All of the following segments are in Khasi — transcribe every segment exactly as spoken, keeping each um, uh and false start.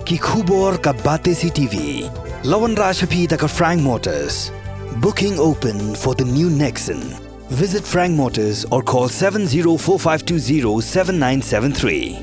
Ki khubor ka Batesi T V. La wanrah sha phi da ka Frank Motors. Booking open for the new Nexon. Visit Frank Motors or call seven zero four five two zero seven nine seven three.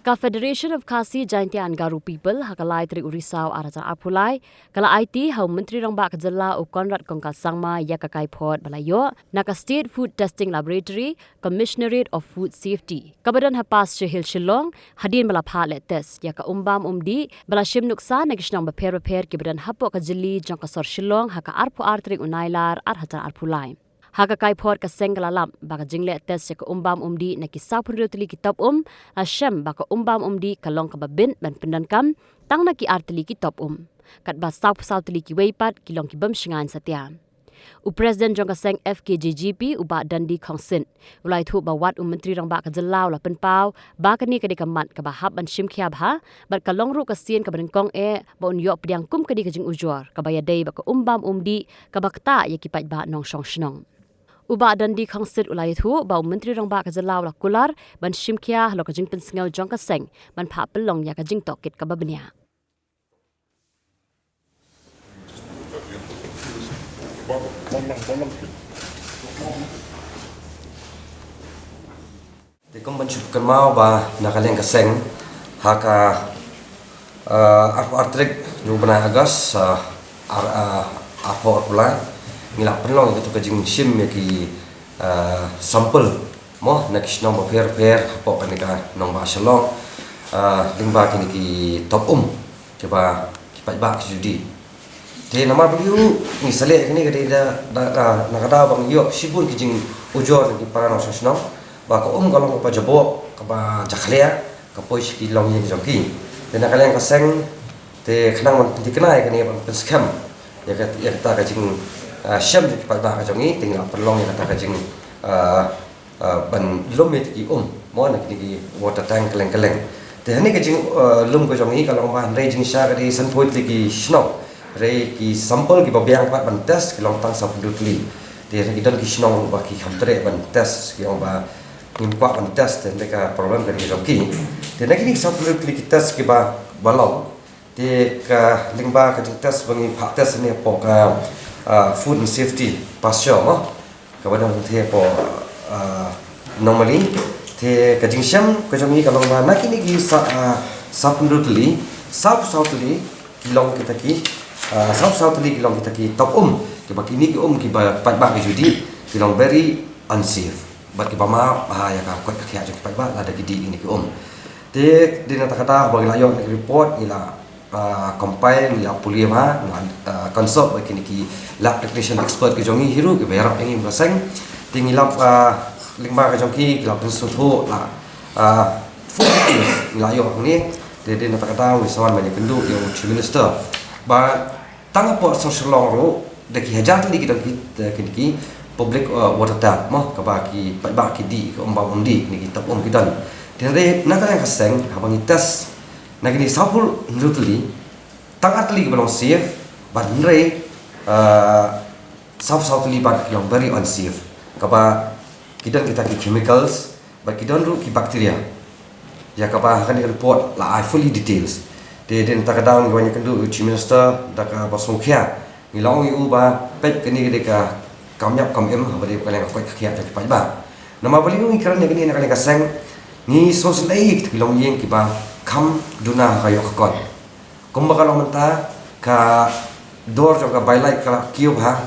Ka Federation of Khasi Jaintia and Garo People ha ka lai tarik u Risaw ar hajar arphew lai ka la aiti ha u Myntri Rangbah ka jylla u Conrad Kongkal Sangma ïa ka kaiphod ba la ïoh na ka State Food Testing Laboratory, Commissionerate of Food Safety, kaba don ha Pasture Hill Shillong, hadien ba la phah leh test ïa ka um bam um dih ba la shim nuksa na ki shnong bapher bapher kiba don hapoh ka jylla jong ka sor Shillong ha ka arphew ar tarik u Nailar ar hajar arphew lai. Ha ka kaiphod ka seng ka la lap ba ka jingleh test ïa ka um bam um dih na ki sawphew hynriew tylli ki top um la shem ba ka um bam um dih ka long kaba bit ban pyndonkam tang na ki ar tylli ki top um, katba sawphew saw tylli kiwei pat ki long ki bym shngaiñ satia. U President jong ka seng F K J G P u Bah Dandi Khongsit u la ïathuh ba wat u Myntri Rangbah ka jylla u la pynpaw ba kane ka dei ka mat kaba hap ban shim khia bha bad ka long ruh ka sien kaba nyngkong eh ba un ïoh pdiang kum kane ka jingujor kaba ïadei bad ka um bam um dih kaba ktah ïa ki paidbah nongshong shnong. U Bah Dandi Khongsit u la ïathuh ba u Myntri Rangbah ka jylla u la kular ban shim khia halor ka jingpynsngew jong ka seng ban phah pynlong ïa ka jingtohkit kaba bniah. Te kum ban shu kynmaw ba na ka liang ka seng ha ka, eh, arphew ar tarik jong u bnai August, eh, ar, eh, arphew arphew lai ngi la pynlong ïa kato ka jingshim ïa ki, eh, sample mo na ki shnong bapher bapher hapoh kane ka nongbah Shillong, eh, lyngba kine ki top um kiba ki paidbah ki ju dih. Te namar ba ïoh ngi sa leh kane ka dei da, da, da, na ka daw ba ngi ïoh shibun ki jingujor na ki para nongshong shnong ba ka um ka long kaba jaboh kaba jakhlia ka poi sha ki longïing jong ki. Te na ka liang ka seng te khnang ban pynthikna ïa kane ban pynskhem ïa ka, ïa kata ka jing, ah, shem jong ki paidbah ka jong ngi te ngi la pynlong ïa kata ka jing, ah, ah, ban lum ïa ki um mo na kine ki water tank kylleng kylleng. Te hangne ka jing, ah, lum ka jong ngi ka long ba hynrei jingshisha ka dei sanphew tylli ki shnong. Hynrei ki sample kiba biang pat ban test ki long tang sawphew hynriew tylli. Te hynrei ki don ki shnong ba ki khlem treh ban test, ki ong ba ngim kwah ban test, te hynrei ka problem ka dei jong ki. Te na kine ki sawphew hynriew tylli ki test kiba, ba long. Te ka lyngba ka jingtest ba ngi phah test ne hapoh ka, ah, Food and Safety Pasture mo kaba don te hapoh, ah, Nongmali. Te ka jingshem ka jong ngi ka long ba na kine ki sa, ah, sawphew hynriew tylli, sawphew saw tylli ki long kita ki, ah, sawphew saw tylli ki long kita ki top um kiba kine ki um kiba paidbah ki ju dih ki long very unsafe. Bad kiba map bha ïa ka koit ka khiah jong ki paidbah lada ki dih kine ki um. Te dei na kata ka daw ba ngi la ïoh kine ki report ngi la, ah, compile, ngi la pule bha, ngi la, ah, consult bad kine ki lab technician expert ki jong ngi hi ruh kiba ïarap ïa ngi ba seng. Te ngi la, ah, lyngba ka jong ki, ki la pynsngewthuh la, ah, full details ngi la ïoh hangne. Te dei na kata ka daw ngi sa wan ban ïakynduh ïa u Chief Minister. Bad tang hapoh sor Shillong ruh da ki hajar tylli ki don ki, eh, ki, ki public, eh, water tank mo kaba ki paidbah ki dih ki um bam um dih kine ki top um ki don. Te hynrei na ka liang ka seng haba ngi test na kine sawphew hynriew tylli, tang ar tylli kiba long safe bad hynrei, eh, sawphew saw tylli bad ki long very unsafe kaba ki don kita ki chemicals bad ki don ruh ki bacteria. Ïa kaba ha kane ka report la ai fully details. Te dei na kata ka daw ngi wan ïakynduh ïa u Chief Minister da kaba sngewkhia. Ngi la ong ïa u ba peit kane ka dei ka kam ïap kam im haba dei ka liang ka koit ka khiah jong ki paidbah. Namar balei ngi kren ïa kane na ka liang ka seng, ngi sngewsynei ïa kita ki longïing kiba kham duna ha ka ïoh ka kot. Kumba ka long mynta ka dor jong ka Bailite ka la kiew bha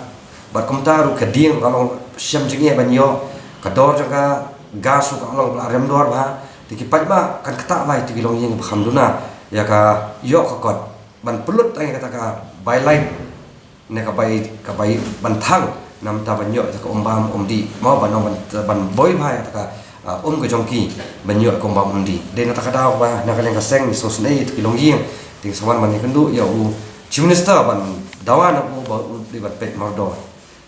bad kumta ruh ka dieng ka long shem jingeh ban ïoh, ka dor jong ka gas ruh ka long ba la rem dor bha. Te ki paidbah kan ktah bha ïa kito ki longïing ba kham duna ïa ka ïoh ka kot ban pynlut tang ïa kata ka Bailite ne ka bai, ka bai ban thang namar ban ïoh ïa ka um bam um dih mo ban ong ban, ban boi bha ïa ka, ah, um ka jong ki ban ïoh ka um bam um dih. Dei na kata ka daw ba na ka liang ka seng ngi sngewsynei ïa ki longïing. Te ngi sa wan ban ïakynduh ïa u Chief Minister ban dawa na u ba u dei ban peit mardor.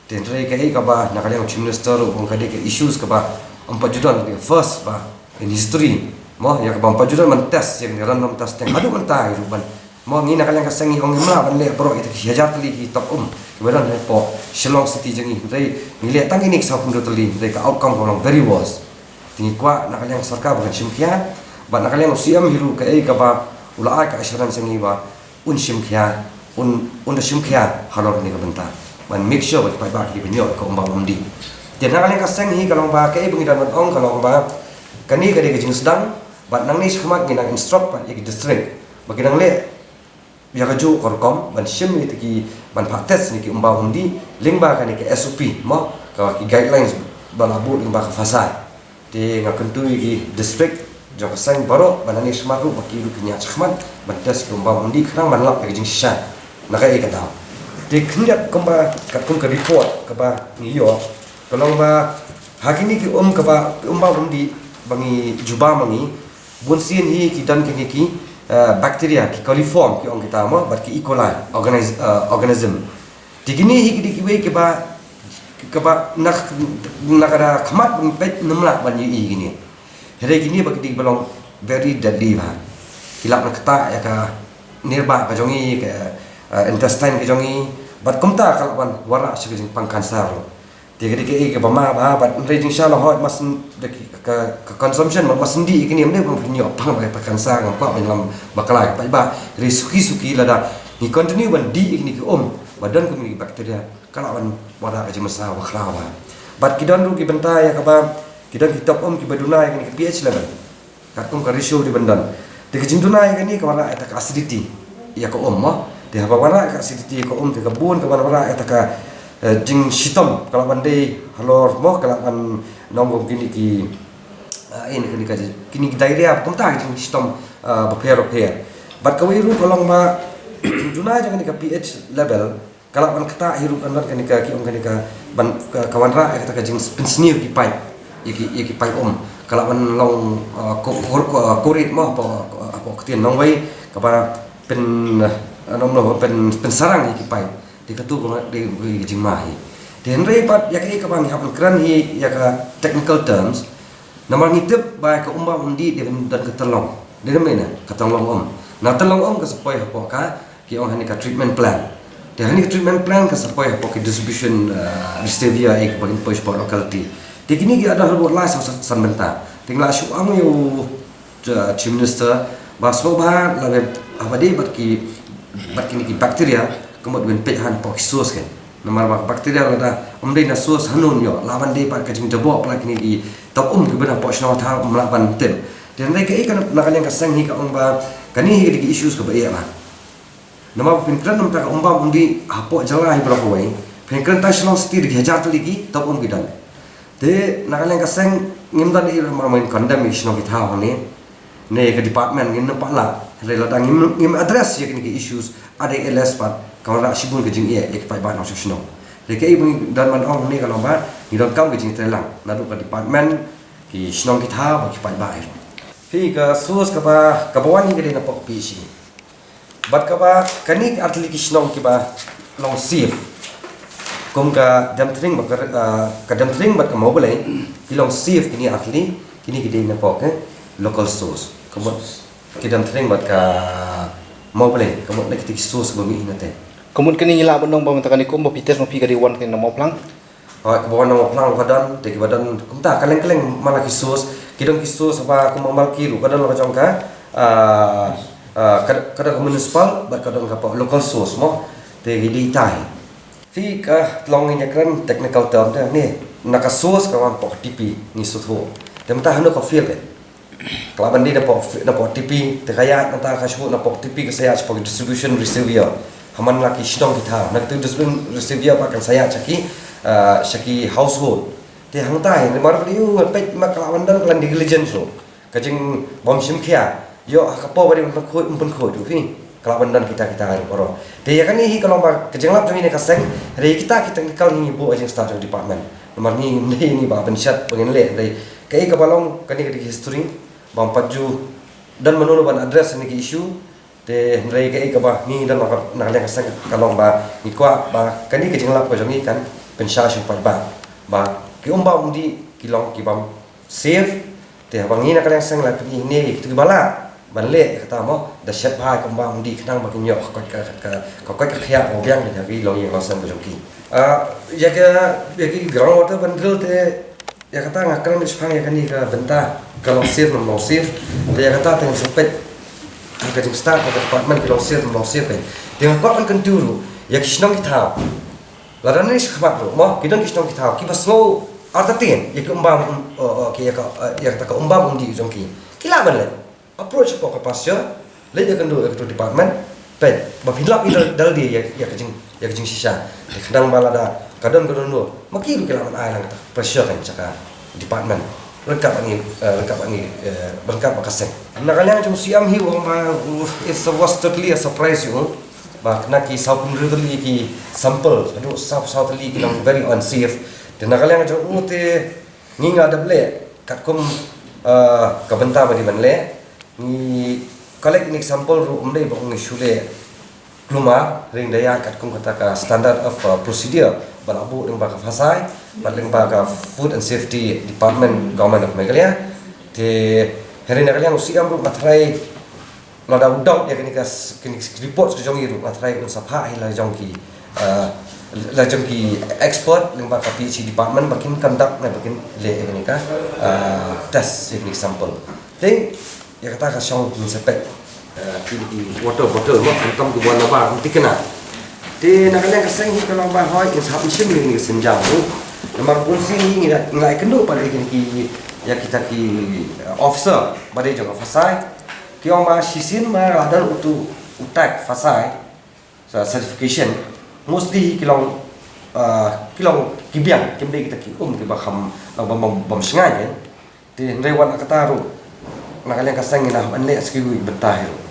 Te hynrei kaei kaba na ka liang u Chief Minister u ong ka dei ka issues kaba ym pat ju don, ka first ba in history mo ïa kaba ym pat ju don ban test ïa kane random testing haduh mynta ïa ruh ban Mo ngi na ka liang ka seng ngi ong ngim lah ban leh baroh ïa kita ki hajar tylli ki top um kiba don hapoh Shillong City jong ngi, hynrei ngi leh tang kine ki sawphew hynriew tylli, hynrei ka outcome ka long very worse. Te ngi kwah na ka liang sorkar ba kan shim khia bad na ka liang u C M hi ruh kaei kaba u la ai ka assurance ïa ngi ba un shim khia, un, un da shim khia halor kane ka bynta ban make sure ba ki paidbah ki dei ban ïoh ka umbam umdih. Te na ka liang ka seng hi ka long ba kaei ba ngi dang ban ong ka long ba kane ka dei ka jingsdang, bad nangne shakhmat ngi nang instruct pat ïa ki district ba ki nang leh ïa kajuh ka rukom ban shim ïa ki, ban phah test ïa ki umbam umdih lyngba kane ka S O P mo, ka ki guidelines ba la buh lyngba ka FASAI. Te nga kyntu ïa ki district jong ka seng baroh ba nangne shakhmat ruh ba ki ruh kin ïaid shakhmat ban test ki umbam umdih khnang ban lap ïa ka jingshisha na kaei ka daw. Te khyndiat kumba katkum ka report kaba ngi ïoh ka long ba ha kine ki um kaba, ki umbam umdih ba ngi jubab ma ngi, bunsien hi ki don kine ki, eh, bacteria, ki coliform ki ong kita mo, bad ki E. coli organis-, eh, organism. Te kine hi ki dei kiwei kiba, kiba na, na ka da khmat ban peit nym lah ban ïohi kine. Hynrei kine ba ki dei ba long very deadly ba. Ki lah ban ktah ïa ka nirbah ka jong ngi, ka, eh, intestine ka jong ngi. Bad kumta ka lah ban wanrah sha ka jingpang cancer ruh. Te ka dei kaei kaba ma ba, bad hynrei jingshisha la hoi mas ka, ka, ka consumption mas dih ïa kine, ym dei ba phin ïoh pang ba ka cancer, ngam kwah ban lam bakla ïa ki paidbah. Hynrei suki suki lada ngi continue ban dih ïa kine ki um ba don kine ki bacteria, ka lah ban wanrah ka jingmynsaw bakhraw ba. Bad ki don ruh ki bynta ïa kaba ki don ki top um kiba duna ïa kine ki pH level. Katkum ka ratio dei ban don. Te ka jingduna ïa kane ka wanrah ïa ka acidity ïa ka um mo. Te haba wanrah ïa ka acidity ïa ka um te ka bun ka wanrah ïa ka, eh, jingshitom, ka lah ban dei halor mo, ka lah ban long kum kine ki, eh, ïa kane ka, kine ki diarrhea, kumta ka jingshitom, eh, bapher bapher. Bad kawei ruh ka long ba duna ïa kane ka pH level, ka lah ban ktah hi ruh, kan don kane ka, ki ong kane ka, ban ka, ka wanrah ïa kata ka jingpynsniew ki paip, ïa ki, ïa ki paip um. Ka lah ban long, uh, ko-, ko-, ko-, korit mo, hapoh, hapoh ktien nongwei, kaba pyn, uh, nong, nong, pyn, pynsarang ïa ki paip. Te katu ka dei ka jingma hi. Te hynrei pat ïa kaei kaba ngi hap ban kren hi ïa ka technical terms, namar ngi tip ba ka umbam umdih dei ban don ka tyrlong. Dei ban don ka tyrlong um. Na tyrlong um ka sa poi hapoh ka, ki ong ha kane ka treatment plant. Te ha kane ka treatment plant ka sa poi hapoh ki distribution, uh, reservoir ïa kiba kin poi shapoh locality. Te kine ki don haduh lai saw san bynta. Te nga la shu ong ïa u, uh, Chief Minister ba sngewbha lada haba dei bad ki, bad kine ki bacteria, ka mut ban peit hapoh ki source kan. Namar ba bacteria lada ym dei na source, hano ïoh, lah ban dei pat ka jingjaboh pat kine ki top um kiba na hapoh shnong thaw, ym lah ban tip. Te hynrei kaei ka, na ka liang ka seng hi ka ong ba kane hi ka dei ka issues kaba ïa ba. Namar ba phin kren na ka bynta ka umbam umdih hapoh jylla hi baroh kawei, phin kren tang Shillong City, dei ki hajar tylli ki top um ki don. Te na ka liang ka seng ngim don ei ei namar ba ngin condemn ïa ki shnong ki thaw hangne. Ne ka department ngin ym pat lah. Hynrei lada ngim, ngim address ïa kine ki issues, ada ïa leh pat ka wanrah shibun ka jingeh ïa ki paidbah nongshong shnong. Hynrei kaei ba ngi don ban ong hangne ka long ba ngi donkam ka jingtreilang naduh ka department, ki shnong ki thaw bad ki paidbah hi ruh. Phi, ka source kaba, kaba wan hi ka dei napoh P H E. Bad kaba kane ki artylli ki shnong kiba long safe, kum ka Demthring bad ka, ah, ka Demthring bad ka Mawblei, ki long safe kine artylli, kine ki dei napoh ka local source. Ka mut ki Demthring bad ka Mawblei, ka mut na kita ki source ba mih na te. Ka mut kane ngi lah ban ong ba mynta kane kum ba phi test ma phi ka dei wan kane na Mawphlang. Hooid, kiba wan na Mawphlang ruh ka don, te kiba don kumta kylleng kylleng man la ki source, ki don ki source ba kum Malki ruh ka don la ka jong ka, ah, ah, ka, ka don ka municipal bad ka don ka local source mo. Te ki dei ita hi. Phi, ka long ngin ïa kren technical term te ne, na ka source ka wan hapoh T P ngi sngewthuh. Te mynta hano ka field eh. Ka lah ban dei napoh, napoh T P, te ka ïaid nangta ka shu napoh T P ka sa ïaid shapoh ki distribution reservoir. Ha man la ki shnong ki thaw, na kata distribution reservoir pat kan sa ïaid sha ki, ah, sha ki household. Te hangta hi, namar ba dei u ngan peit ma ka lah ban don ka la negligence ruh. Ka jingbym shim khia, ïoh ha ka por ba dei ban pynkhuid, ym pynkhuid ruh phi. Ka lah ban don kita kita ruh baroh. Te ïa kane hi ka long ba ka jinglap jong ngi na ka seng, hynrei kita ki technical hi ngi buh ha jingstad jong department. Namar ngi, ngi, ngi ba pynshet ba ngin leh, hynrei kaei kaba long kane ka dei ka history. Bym pat ju don mano mano ban address ïa kine ki issue. Te hynrei kaei kaba ngi don na ka, na ka liang ka seng ka long ba ngi kwah ba kane ka jinglap ka jong ngi kan pynshai sha u paidbah ba ki umbam umdih ki long kibym safe. Te haba ngi na ka liang seng la pyni hangne ïa kito kiba lah ban leh ïa kata mo, da shet bha ïa ka umbam umdih khnang ba kin ïoh ka koit ka, ka, ka koit ka khiah kaba biang ïa ki longïing longsem ka jong ki. Ah, ïa ka, ïa ki ground water ban drill te, ïa kata nga kren shaphang ïa kane ka bynta ka long safe ne ym long safe. Te ïa kata te ngan sa peit Ka jingstad ka department ki long safe, long safe kein. Te nga kwah ban kyntu ruh ïa ki shnong ki thaw. Lada ne shi khmat ruh mo, ki don ki shnong ki thaw kiba sngew artatien ïa ki umbam, um, uh, uh, ki ïa ka, uh, ïa kata ka umbam umdih jong ki. Ki lah ban leh. Approach ko ka pasture, leit ïa kynduh ïa ka tu department. Peit ba phin lap ïa dal, dal di ïa, ïa ka jing, ïa ka jingshisha. Te khnang ba lada ka don ka don ruh, ma ki ruh ki lah ban ai lang kata pressure kan sha ka department. Ryngkat bad ngi, eh, ryngkat bad ngi, eh, ryngkat bad ka seng. Na ka liang jong u C M hi u ong ba, uh, it was totally a surprise ïa u. Ba kane ki saw phew tylli ki sample, haduh saw, saw tylli ki long very unsafe. Te na ka liang jong u te ngi nga dep leh katkum, eh, ka bynta ba dei ban leh. Ngi collect ïa kine ki sample ruh ym dei ba ngi shu leh kulmar, hynrei da ïa katkum kata ka standard of, uh, procedure ba la buh lyngba ka FASAI bad lyngba ka Food and Safety Department, Government of Meghalaya. Te hynrei na ka liang u C M ruh nga tharai lada u doubt ïa kine ka s-, kine ki reports ka jong ngi ruh nga tharai un sa phah hi la jong ki, uh, la jong ki expert lyngba ka P H E department ba kin conduct ne ba kin leh ïa kine ka, uh, test ïa kine ki sample. Te ïa kata ka shong ngin sa peit, eh, ki, ki water bottle mo, khamtam ki wan na bar, ym thikna. Te na ka liang ka seng hi ka long ba hooid ngin sa hap shim ïa kine ki sienjam ruh. Namar bun sien hi ngi la, ngi la ïakynduh pat ïa kine ki, ïa kita ki, eh, officer ba dei jong ka FASAI. Ki ong ba shisien ma la don utu u tag FASAI, sa certification, mostly ki long, ah, ki long ki biang, kim dei kita ki um kiba kham, ah, bym, bym, bym shngaiñ, eh. Te hynrei wat la kata ruh, na ka liang ka seng ngi la hap ban leh sa kiwei ki bynta hi ruh.